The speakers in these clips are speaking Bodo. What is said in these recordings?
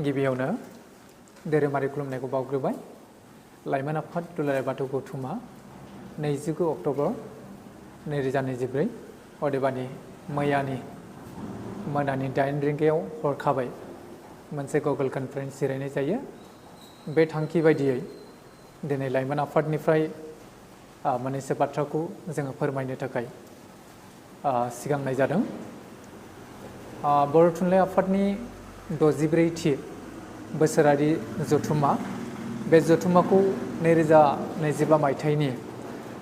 गिबियावनो धोरोमारि खुलुमनायखौ बावग्रोबाय। लाइमोन आफाद दुलाराय बाथौ गौथुमा 29 अक्ट'बर 2024 अदेबानि मैयानि मोनानि 8 रिंगायाव हरखाबै मोनसे गुगोल कनफारेन्स जिरायनाय जायो। बे थांखि बायदियै दिनै लाइमोन आफादनिफ्राय मोननैसो बाथ्राखौ जोङो फोरमायनो थाखाय सिगांनाय जादों। बर' थुनलाइ आफादनि 64थि बोसोरारि जथुम्मा, बे जथुम्माखौ 2025 मायथाइनि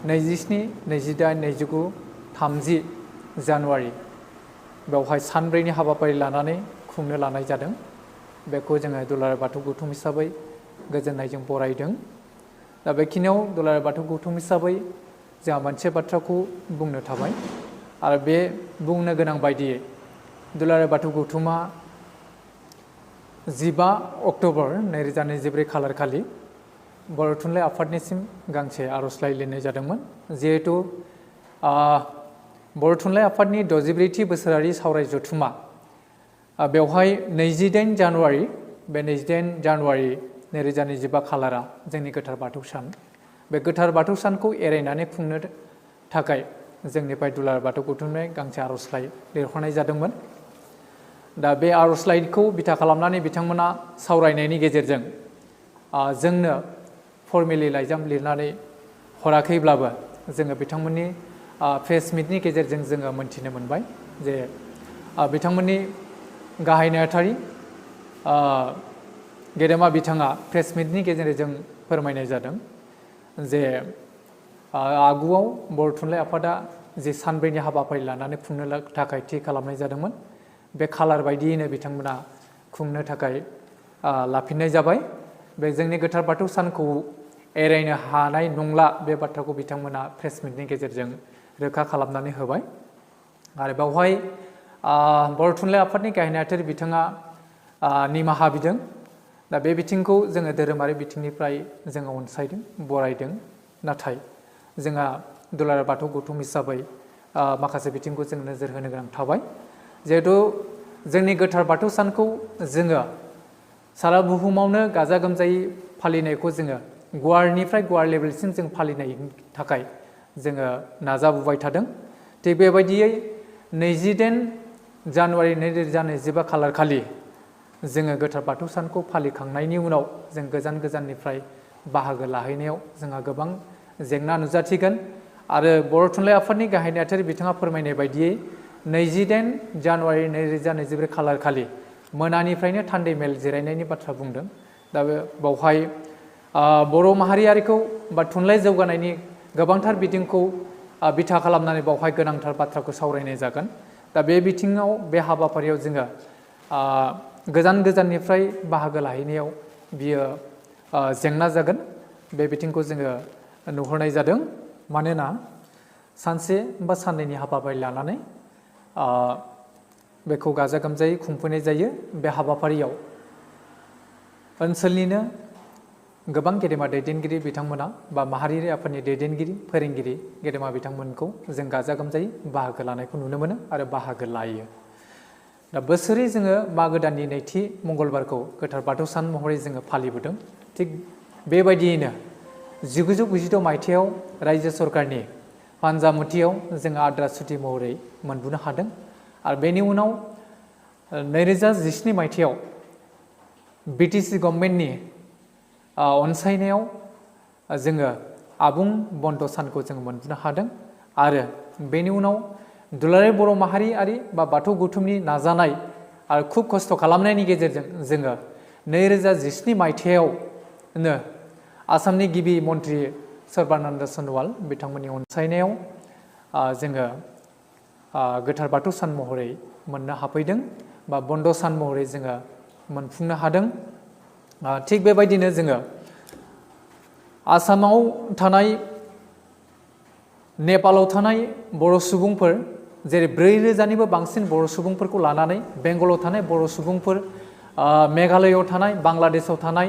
27, 28, 29, 30 जानुवारि बेवहाय सानब्रैनि हाबाफारि लानानै खुंनो लानाय जादों। बेखौ जोङो दुलाराय बाथौ गौथुम हिसाबै गोजोननायजों बरायदों। दा बेखिनियाव दुलाराय बाथौ गौथुम हिसाबै जोंहा मोनसे बाथ्राखौ बुंनो थाबाय आरो बे बुंनो गोनां बायदियै दुलाराय बाथौ गौथुमा 15 अक्ट'बर 2024 खालार खालि बर' थुनलाइ आफादनिसिम गांसे आर'जलाइ लिरनाय जादोंमोन। जिहेतु बर' थुनलाइ आफादनि 64थि बोसोरारि सावराय जथुम्मा बेवहाय 28 जानुवारि, बे 28 जानुवारि 2025 खालारा जोंनि गोथार बाथौ सान। बे गोथार बाथौ सानखौ एरायनानै खुंनो थाखाय जोंनिफ्राय दुलाराय बाथौ गौथुमनिफ्राय गांसे आर'जलाइ लिरहरनाय जादोंमोन। दा बे आर'जलाइखौ बिथा खालामनानै बिथांमोना सावरायनायनि गेजेरजों जोंनो फर्मेलि लाइजाम लिरनानै हराखैब्लाबो जोङो बिथांमोननि प्रेस मिटनि गेजेरजों जोङो मोनथिनो मोनबाय जे बिथांमोननि गाहाय नेहाथारि गेदेमा बिथाङा प्रेस मिटनि गेजेरजों फोरमायनाय जादों जे आगुआव बर' थुनलाइ आफादा जे सानब्रैनि हाबाफारि लानानै खुंनो थाखाय थि खालामनाय जादोंमोन, बे खालार बायदियैनो बिथांमोना खुंनो थाखाय लाफिननाय जाबाय। बे जोंनि गोथार बाथौ सानखौ एरायनो हानाय नंला, बे बाथ्राखौ बिथांमोना प्रेस मिटनि गेजेरजों रोखा खालामनानै होबाय। आरो बेवहाय बर' थुनलाइ आफादनि गाहाय नेहाथारि बिथाङा निमाहा बिदों। दा बे बिथिंखौ जोङो धोरोमारि बिथिंनिफ्राय जोङो अनसायदों, बरायदों। नाथाय जोंहा दुलाराय बाथौ गौथुम हिसाबै माखासे बिथिंखौ जों नोजोर होनो गोनां थाबाय। जिहेतु जोंनि गोथार बाथौ सानखौ जोङो सारा बुहुमावनो गाजा गोमजायै फालिनायखौ जोङो गुवारनिफ्राय गुवार लेभेलसिम जों फालिनायनि थाखाय जोङो नाजाबोबाय थादों। थिग बेबायदियै 28 जानुवारि 2025 खालार खालि जोङो गोथार बाथौ सानखौ फालिखांनायनि उनाव जों गोजान गोजाननिफ्राय बाहागो लाहैनायाव जोंहा गोबां जेंना नुजाथिगोन। आरो बर' थुनलाइ आफादनि गाहाय नेहाथारि बिथाङा फोरमायनाय बायदियै 28 जानुवारि 2024 खालार खालि मोनानिफ्रायनो थान्दै मेल जिरायनायनि बाथ्रा बुंदों। दा बेवहाय बर' माहारियारिखौ बा थुनलाइ जौगानायनि गोबांथार बिथिंखौ बिथा खालामनानै बेवहाय गोनांथार बाथ्राखौ सावरायनाय जागोन। दा बे बिथिङाव, बे हाबाफारियाव जोङो गोजान गोजाननिफ्राय बाहागो लाहैनायाव बियो जेंना जागोन, बे बिथिंखौ जोङो नुहुरनाय जादों। मानोना सानसे बा साननैनि हाबाफारि लानानै बेखौ गाजा गोमजायै खुंफुंनाय जायो। बे हाबाफारियाव ओनसोलनिनो गोबां गेदेमा दैदेनगिरि बिथांमोना बा माहारियारि आफादनि दैदेनगिरि, फोरोंगिरि गेदेमा बिथांमोनखौ जों गाजा गोमजायै बाहागो लानायखौ नुनो मोनो आरो बाहागो लायो। दा बोसोरै जोङो मागो दाननि नैथि मंगलबारखौ गोथार बाथौ सान महरै जोङो फालिबोदों। थिग बेबायदियैनो 1992 मायथाइयाव रायजो सरकारनि फान्जामुथियाव जोङो आद्रा सुथि महरै मोनबोनो हादों। आरो बेनि उनाव 2017 मायथाइयाव बिटिसि गभर्नमेन्टनि अनसायनायाव जोङो आबुं बन्द सानखौ जोङो मोनबोनो हादों। आरो बेनि उनाव दुलाराय बर' माहारियारि बा बाथौ गौथुमनि नाजानाय आरो खुब खस्थ' खालामनायनि गेजेरजों जोङो 2017 मायथाइयावनो आसामनि गिबि मन्त्रि सर्बानन्द सन'वाल बिथांमोननि अनसायनायाव जोङो गोथार बाथौ सान महरै मोननो हाफैदों बा बन्द सान महरै जोङो मोनफुंनो हादों। थिग बेबायदिनो जोङो आसामाव थानाय, नेपालाव थानाय बर' सुबुंफोर, जेरै 4,000निबो बांसिन बर' सुबुंफोरखौ लानानै बेंगलाव थानाय बर' सुबुंफोर, मेघालयआव थानाय, बांलादेशआव थानाय,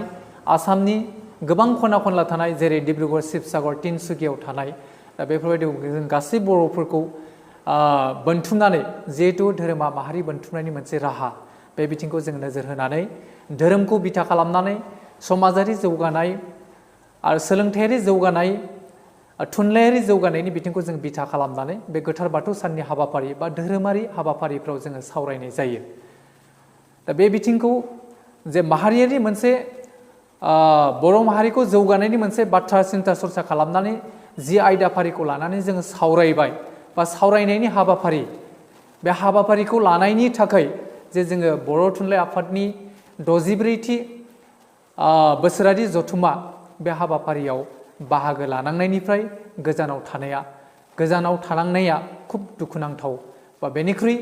आसामनि गोबां खना खनला थानाय जेरै डिब्रुगड़, शिबसागर, तिनसुकियाव थानाय, दा बेफोरबायदि जों गासै बर'फोरखौ बोनथुमनानै, जिहेतु धोरोमा माहारि बोनथुमनायनि मोनसे राहा, बे बिथिंखौ जों नोजोर होनानै धोरोमखौ बिथा खालामनानै समाजारि जौगानाय आरो सोलोंथायारि जौगानाय थुनलाइयारि जौगानायनि बिथिंखौ जों बिथा खालामनानै बे गोथार बाथौ साननि हाबाफारि बा धोरोमारि हाबाफारिफ्राव जोङो सावरायनाय जायो। दा बे बिथिंखौ जे माहारियारि मोनसे बर' माहारिखौ जौगानायनि मोनसे बाथ्रा सिन्था सरसा खालामनानै जि आयदाफारिखौ लानानै जोङो सावरायबाय बा सावरायनायनि हाबाफारि, बे हाबाफारिखौ लानायनि थाखाय जे जोङो बर' थुनलाइ आफादनि 64थि बोसोरारि जथुमा बे हाबाफारियाव बाहागो लानांनायनिफ्राय गोजानाव थानांनाया खुब दुखुनांथाव बा बेनिख्रुइ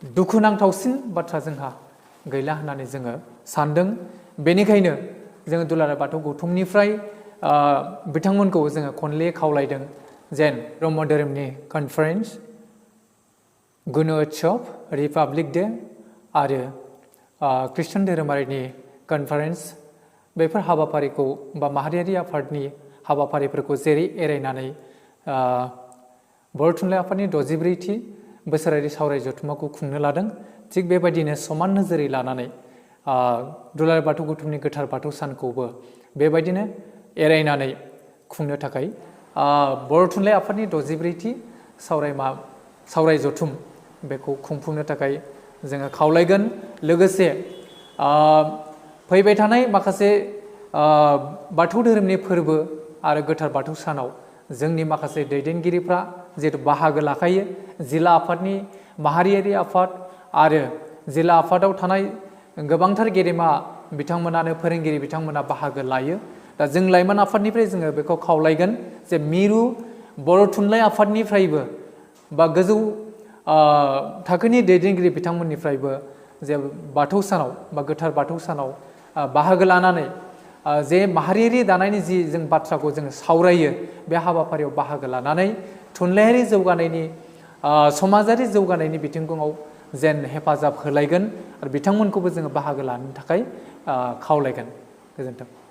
दुखुनांथावसिन बाथ्रा जोंहा गैला होननानै जोङो सानदों। बेनिखायनो जोङो दुलाराय बाथौ गौथुमनिफ्राय बिथांमोनखौ जोङो खनले खावलायदों जेन ब्रह्म धोरोमनि कनफारेन्स, गुनु उत्सव, रिपाब्लिक डे आरो ख्रिस्टान धोरोमारिनि कनफारेन्स बेफोर हाबाफारिखौ बा माहारियारि आफादनि हाबाफारिफोरखौ जेरै एरायनानै बर' थुनलाइ आफादनि 64थि बोसोरारि सावराय जथुम्माखौ खुंनो लादों, थिग बेबायदिनो समान नोजोरै लानानै दुलाराय बाथौ गौथुमनि गोथार बाथौ सानखौबो बेबायदिनो एरायनानै खुंनो थाखाय बर' थुनलाइ आफादनि 64थि सावराय जथुम बेखौ खुंफुंनो थाखाय जोङो खावलायगोन। लोगोसे फैबाय थानाय माखासे बाथौ धोरोमनि फोरबो आरो गोथार बाथौ सानाव जोंनि माखासे दैदेनगिरिफ्रा जिहेतु बाहागो लाखायो, जिल्ला आफादनि माहारियारि आफाद आरो जिल्ला आफादाव थानाय गोबांथार गेदेमा बिथांमोनानो फोरोंगिरि बिथांमोना बाहागो लायो। दा जों लाइमोन आफादनिफ्राय जोङो बेखौ खावलायगोन जे मिरु बर' थुनलाइ आफादनिफ्रायबो बा गोजौ थाखोनि दैदेनगिरि बिथांमोननिफ्रायबो जे बाथौ सानाव बा गोथार बाथौ सानाव बाहागो लानानै जे माहारियारि दानायनि जि जों बाथ्राखौ जोङो सावरायो, बे हाबाफारियाव बाहागो लानानै थुनलाइयारि जौगानायनि समाजारि जौगानायनि बिथिङाव जेन हेफाजाब होलायगोन आरो बिथांमोनखौबो जोङो बाहागो लानो थाखाय खावलायगोन। गोजोन्थों।